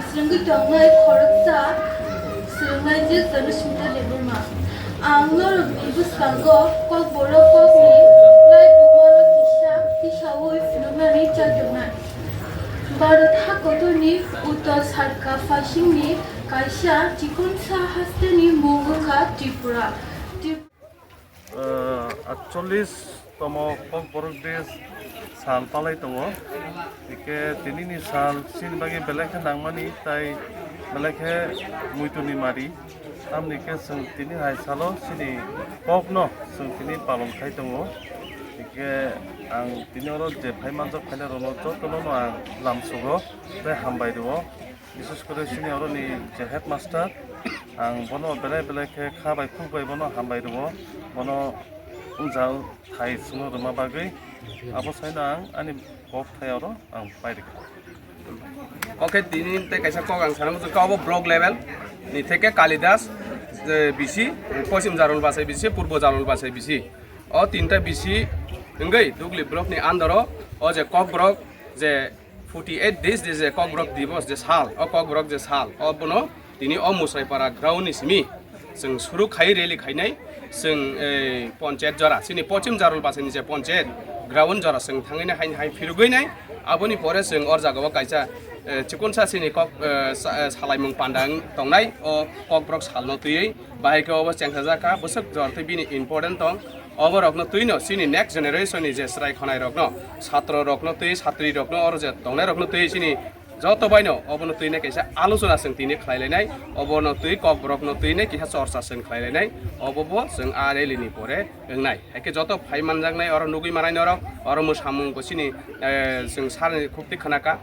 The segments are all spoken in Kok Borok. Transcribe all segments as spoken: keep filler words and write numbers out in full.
Swrwngwi tongnai khoroksa swrwngnaijwk Tanusmita Debbarma. Ang norokni bwskango Kokborok kokni laibumano kisa kisaui phunuknani chai tongnai. Bharat hakotorni uttor sarka phaisingni kaisa chikonsa hasteni mung wngkha Tripura. Trip- Ah, aatcholish tomo Kokborok de sal palai tongo. Hingke tinini sal chini bagwi belai khe nangmani, tai belai khe muitu ni mari. Tamni khe chwng tini hai salo chini kokno chwng tini palon khai tongo. Hingke ang tini oro je phai manjak phainai rokno jotono no ang lamsogo tei hambai rwo. Bises kore chini oroni je headmaster, ang bono belai belai khe kha bai khuk bai bono hambai rwo, bono wngja thai chwngno rwma bagwi. Abo saino ang ani kok thai oro ang pai rikha. Oke, tini tei kaisa kok ang sana muchung kha, obo block level ni theke Kalidas, eh, bisi, Pochim Jarul Bachai bisi, Purbo Jarul Bachai bisi. O tinta bisi wngwi Dugli block ni under o, o je Kokborok je forty eight days je, je Kokborok Divos je sal, o Kokborok je sal, o bono tini o Musaipara ground ni simi chwng suru khai rally khainai, chwng, eh, ponchayat jora, chini Pochim Jarul Bachai ni je ponchayat ground jora chwng thangwi nai, hai, hai phirugwi nai, aboni pore chwng or jaga o kaisa, eh, chikonsa chini kok, eh, sa-, eh, salaimung panda wng tongnai, o Kokborok salno twiwi, bahai khe obo chengsa jakha, bwswk jora tei bini important tong. Oborokno twino chini next generation ni je chwrai khonai rokno, satro rokno twi, satri rokno, oro je tongnai rokno twi chini joto baino obono twinai kaisa alochona chwng tini khlai lainai, obono twi Kokborokno twinai kisa chorcha chwng khlai lainai, obo bo chwng a rally ni pore wngnai. Haikhe joto phai manjaknai oro nugwi manai norok, oro mwsamung bo chini, eh, chwng sarni khukti khwnaka.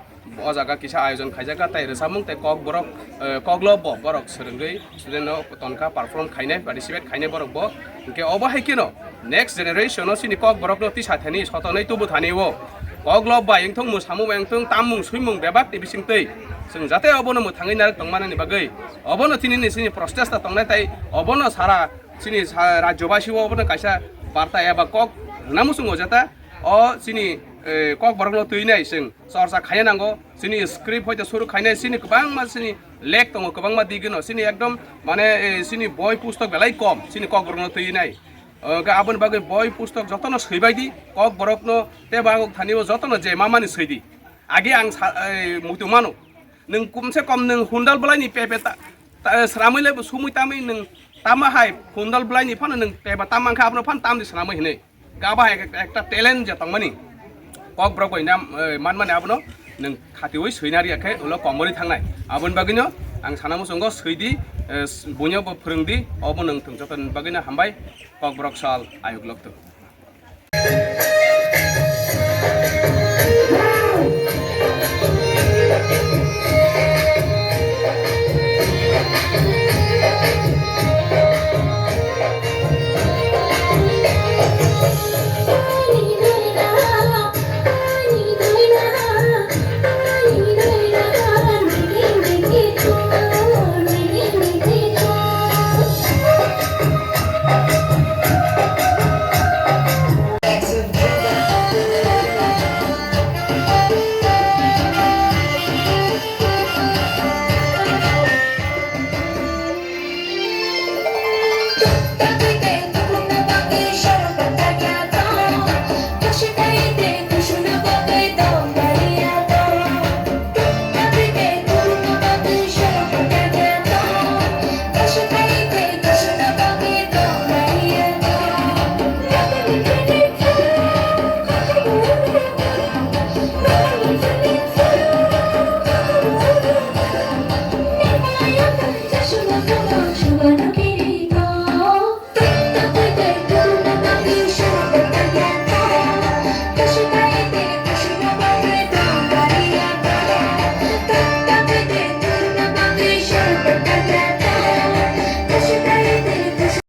O jaga kisa ayojon khaijak kha, tei rwchapmung tei Kokborok, eh, Koklob bo borok swrwngwi student no tonkha, perform khainai, participate khainai borok bo. Hinkhe obo hai kheno next generation no chini Kokborok no tisa thani, sotonwi tubu thani o. Koklob bai wngthung, mwsamung bai wngthung, tammung swimung bebak ni bisingtwi chwng jate obono mwthangwi narwk tongmani bagwi obono tini ni chini protest ta tongnai, tei obono sara chini sa-, rajyo basi o obono kaisa barta eba kok rwna muchungo jeta o chini, eh, Kokborok no twinai chwng chorcha khaina nango, chini script hoite suru khainai, chini kwbangma chini lek tongo, kwbangma digino, chini ekdom mane, eh, chini boi pustok belai kom, chini Kokborokno twinai. Hwnkhe aboni bagwi boi pustok jotono swibai di, Kokborokno tei bagwk thani o jotono je mamani swi di. Age ang sa-, eh, muitu mano, nwng kumse kom nwng hundal bwlaini pepe ta, ta, sramwi laibo sumui tamwi nwng tama hai hundal bwlaini phano nwng pepe tam mankha abono phano tamdi sramwi hinwi. Khe abo hai ek-, ekta talent je tongmani, Kokborok bai nam, eh, manmani abono nwng khatiui swina riya khe ulo komorwi thangnai. Aboni bagwino ang sana muchungo swidi, eh, s-, buino bo phwrwngdi, obo nwng thwng jotoni bagwino hambai, Kokborok sal ayuk lokto.